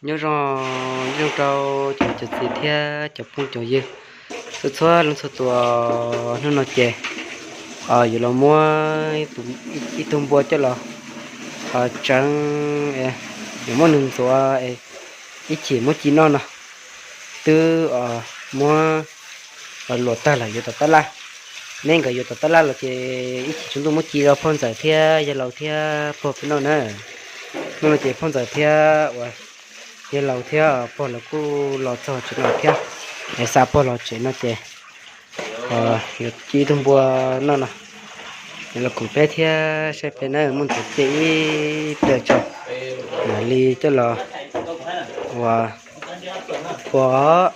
Nyob zoo, nyob zoo rau cov niam cov txiv thiab cov phooj cov ywg txhua txhua leej txhua tus. Hnub no ces yuav los muab ib tug npua coj los tseev, yuav muab nws ntxuav ib chim muab ci noj no. Twb muab luam tag lawm, yuav tom tab laj. Neb nkawd yuav tom tab laj los ces ib chim tsaus ntuj muab ci rau phauj ntxawm thiab yawg laus thiab pog peb noj na. Hnub no ces phauj ntxawm thiab uas yawg laus thiab pog lawv kuj los txog tsev no thiab. Es xa pog los tsev no ces yuav ci ib tug npua noj no. Los koom peb thiab saib peb na, muab ntxuav ci ib pliag tso mam li coj los ua, ua.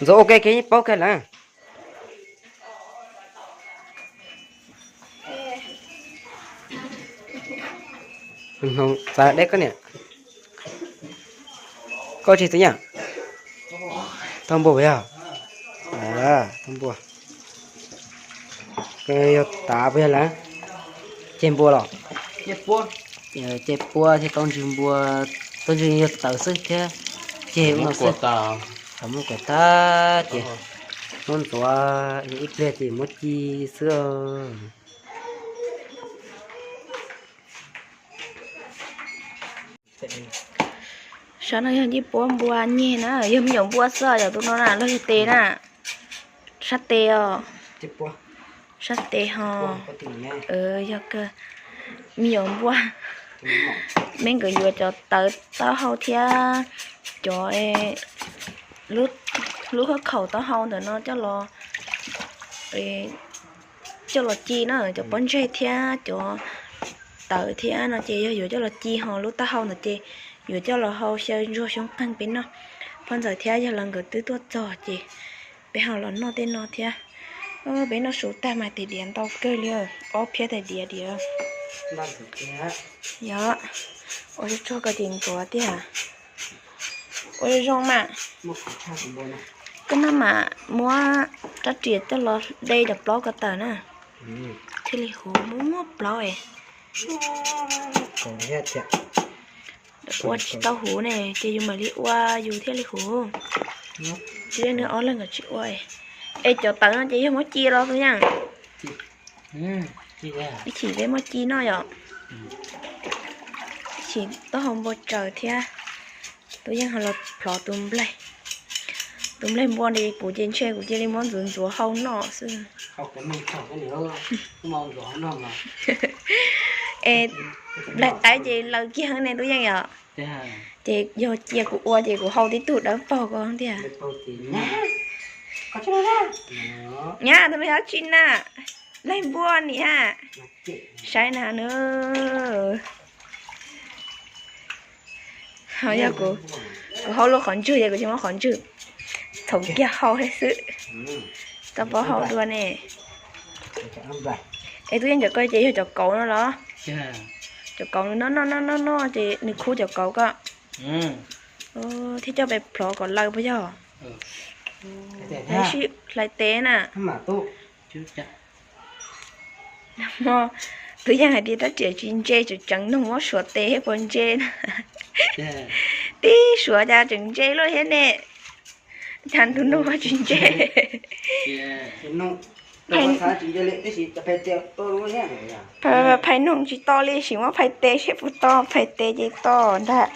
Ntxuav ua ke kiag yeej paub kawg lawm. Txav deb koj niam. Koj tsis txwv yam. Tau npua puas yog? Tau npua. Yog tav puas yog lawm? Ceg npua los? Ceg pua thiab tau ntswg npua, tau ntswg yog tawv xwb thiab ceg ua no xwb. Tau muab kuam tag ces muab ntxuav ib pliag ces muab ci xwb. Saib no yog ncej puab npua nyeg na, yog me nyuam npua xwb yog tus no na, los yog tes na. Sab tes os. Sab tes ho. Yog kawg, me nyuam npua. Meb nkawd yuav cov tawv taub hau thiab cov lub khob khaum taub hau ntawm no coj los, coj los ci na, cov pob ntseg thiab cov tawv thiab no ces yog yuav coj los ci, ho lub taub hau ntawd ces yuav coj los hau xyaw ntsuag xyoob qeeg peb noj. Phauj ntxawm thiab yawg laus nkawd twb tuaj txog ces peb ho los noj tej no thiab. Peb noj su tag mas tais diav ntau kawg li, ob phiab tais diav diav. Yog, ua tsuag tsuag ko ces ntxuav tiag. Ua zoo zoo mas. Koj maj mam muab rab riam coj los de cov plaub ko tawm na. Thiaj li huv, muab muab plaub es. Ua tsis tau huv ne ces yus mam li ua yus thiaj li huv. Tsis yog nws ob leeg nkawd tsis ua. Es cov tawv no ces yog muab ci los tus yeej? Ib chim peb muab ci noj yom. Ib chim taub hau npua tsaws thiab. Tus yeej ho los plhov tus nplaig. Tus nplaig npua ntawd kuv ces ntshe kuv cia li muab ntxuav ntxuav hau noj xwb. Es nplaig qaib ces laws kiag ne tus yeej yom. Ces yog cia kuv ua ces kuv hau tib tug dawb paug ko tiag. Nyab, tus no yog dab tsi na? Nplaig npua niam. Saib na na. Ho yog kuv, kuv hau lub qhov ntswg ces kuv tsis muab qhov ntswg, txhoov kiag hau thiab xwb. Tau pov hau dua ne. Es tus yeej cov ko ces yog cov kauv no los? Cov kauv nws noj noj noj noj ces nws khub cov kauv ko thiab coj pes plhov kom laws puas yog? Sib hlais tes na. Tus yeej hais tias rab riam tsis ntse, tseem tseev noog muab suav tes thiab puas ntse na. Tib suav cas tseem ntse luaj thiab ne. Cas tus noog tsis ntse. Phais noog tsis to li, sim muab phais tes seb puas to, phais tes ces to ntag.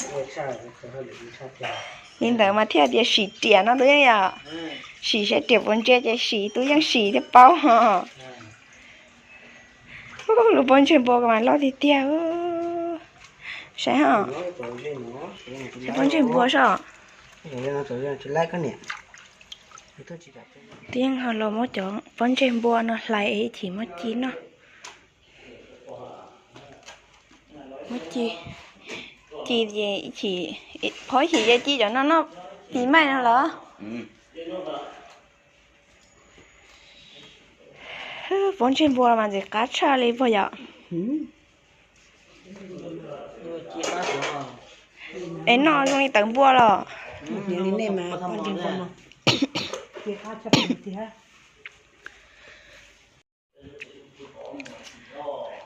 Li ntawd mas thiaj tias sim riam no tus yeej yom. Sim saib riam puas ntse ces sim, tus yeej sim thiaj paub ho. Lub pob ntseg npua mas loj tiag tiag. Saib ho. Saib pob ntseg npua soj. Tus yeej ho los muab cov pob ntseg npua no hlais ib chim muab ci noj. Muab ci, ci ces ib chim, phob ib chim ces ci cov no noj pis maij no los? Pob ntseg npua mas ntxim qab tshaj li puas yom? Es noj zoo li tawv npua los?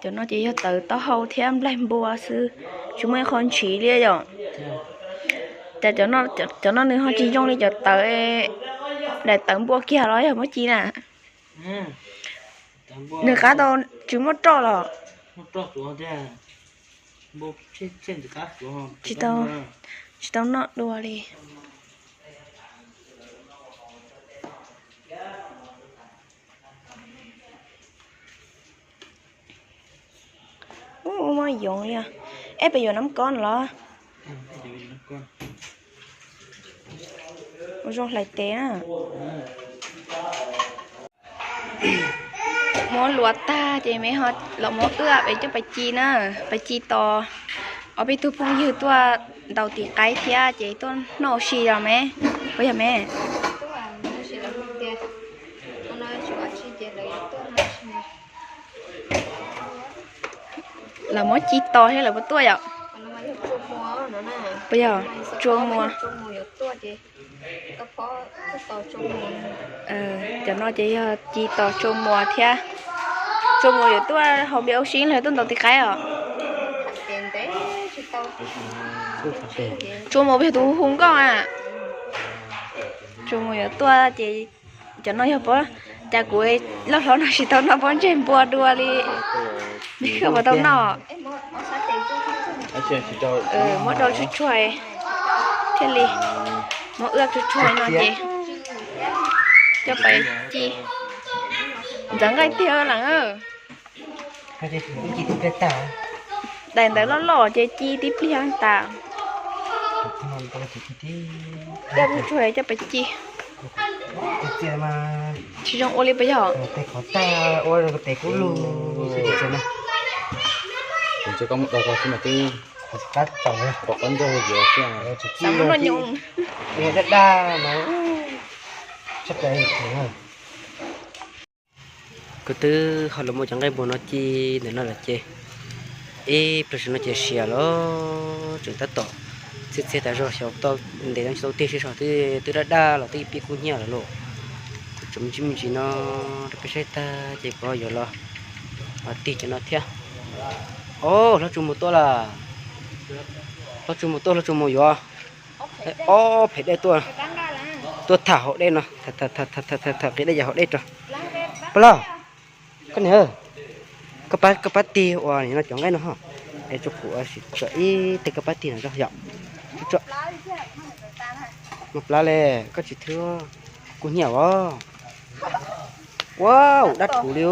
Cov no ces yog tawv taub hau thiab nplaig npua xwb, tsis muaj ib qho ntshiv li yom. Cas cov no nws ho tsis zoo li cov tawv, daim tawv npua kiag los yog muab ci na. Nws qab tau tsis muaj roj los? Tsis tau noj dua li. Ub, muaj yoov li. Eb, peb yuav nab koj los? Ua zoo hlais tes na. Muab luav tag ces me ho los muab wb peb coj pais ci na. Pais ci tos ob peb tug phooj ywg tuaj ntaus tis qaib thiab ces tuaj noj ua si los me, puas yog me? Lawv muab ci tos thiab lawv puas tuaj yom? Puas yog? Tsua muas. Cov no ces yog ci tos tsua muas thiab. Tsua muas yuav tuaj haus npias ua si los tuaj ntaus tis qaib os? Tsua muas puas yog tus hu nkauj a? Tsua muas yuav tuaj ces cov no yog pob, cas kuv loj hlob no tsis tau noj pob ntseg npua dua li. Neb koj puas tau noj? Muab rau tsuag tsuag thiaj li, muab wb tsuag tsuag no ces coj pais ci. Ntxeev nqaij tiag lawm. Daim ntawd loj loj ces ci tib pliag tas. Wb tsuag tsuag coj pais ci. Tsis zoo ua li puas yog? Dab dab mas. Kuv twb ho los muab cov nqaij npua no ci ntawm no lawm ces ib pliag no ces siav los tseem tab tom txhiab txhiab tas zog, xyov tau ntev tsis tau tiag sib so twb daj daj los twb pib kub hnyiab lawm lauj. Kuv tseem me ntsis me ntsis no rau peb saib tag ces kuv ho yuav los tig cov no thiab. Ob, hlob Tsu Mus tuaj lawm. Hlob Tsu Mus tuaj, hlob Tsu Mus yuav ob phem dej tuaj, tuaj tham haus dej no, tham qhia dej yog haus dej rau. Pab los, koj niam, koj pab tig uas no cov nqaij no ho, es tsuas kuv sim tso ib teg koj pab tig no zog yom. Muaj plab li, koj tsis thwb, kub hnyiab os. Ua, dab thuv li.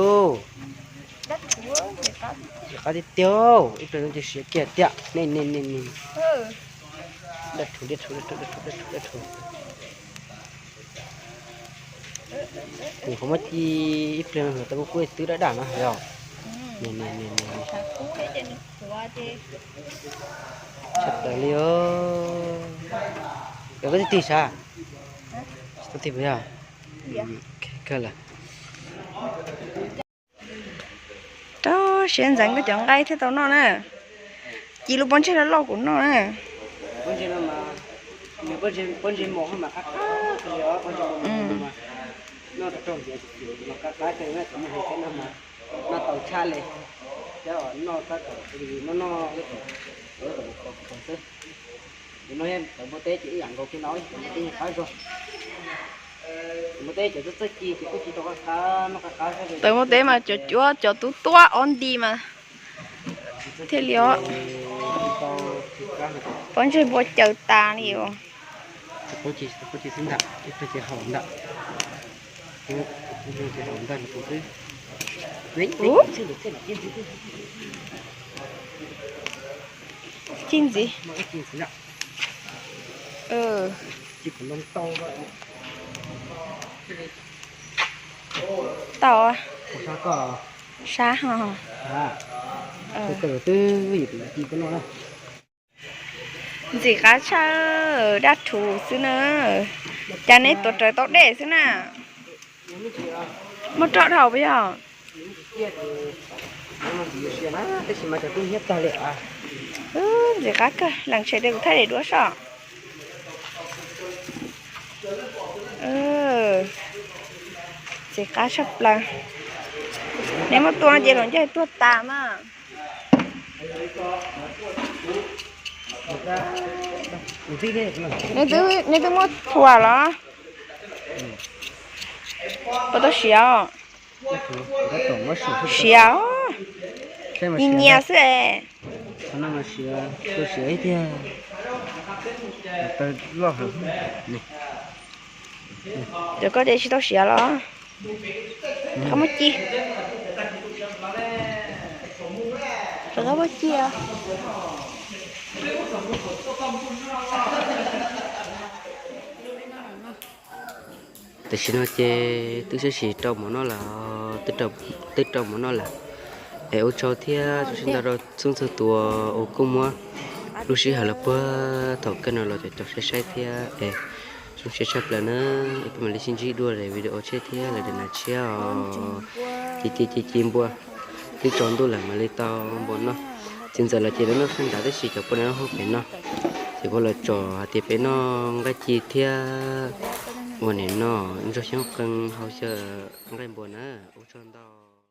Qab tiag tiag, ib pliag no ces siav kiag tiag ne ne ne ne. Dab thuv, dab thuv, dab thuv, dab thuv, dab thuv. Kuv qhov muab ci ib pliag no tau kuj twb daj daj no yog. Ne ne ne ne. Tshaj tawm li os. Yog koj twb tig sav? Twb tig puas yog? Kawg lawm. Rau siab ntxeev koj cov nqaij thiaj tau noj na. Ci lub pob ntseg loj loj kuv noj na. Noj tau tshaj li, noj tau tshaj li, noj noj xwb. Tawv npua teb ces ib yam nkaus kiag no, tawv npua teb ces qab zog. Tawv npua teb ces kuj ci tau qab qab, noj qab qab xwb. Tawv npua teb mas cov cuab cov tub tuab ob nti mas thiaj li os. Pob ntseg npua caws tas li os. Pob ntseg xwb ntag, ib pliag ces haus ntag. Ib pliag ces haus ntag xwb. Ci ntxiv. Tau. Sab ho. Ntxim qab tshaj, daj rhuv xwb na. Cas neb tuav rawv tau dej xwb na. Muaj roj dhau puas yog? Ntxim qab kawg, lees tshem de kuv thaij daim duab soj. Ntxim qab tshaj plaws. Nej muab tua ces los ncaig tuag tas mas. Nej twb muab thuam los? Puas tau siav? Siav, nyias nyias xwb es. Cov koj ces tsis tau siav los? Koj muab ci, koj muab ci. Tam sim no ces twb sab sim rau mov noj lawm, twb rau mov noj lawm. Es ua tsaug thiab tsoom sib ntaus rau txhua txhua tus uas kuj muab lub sij hawm los puag thaum kawg no los cov caum saib saib thiab es zoo siab tshaj plaws na. Es peb mam li sib ntsib dua lwm video tshiab thiab lwm daim nas tshiab os. Ci ci ci ci npua, twb tsaus ntuj lawm mam li tau npua noj. Txiv ntxawm los ces lawv noj faj nrad tab sis cov poj niam noj hauv pem no. Ces kuv los tsom hais tias peb noj nqaij ci thiab ua nim no ntsuag xyoob qee hau xyaw nqaij npua na. Ua tsaug ntau.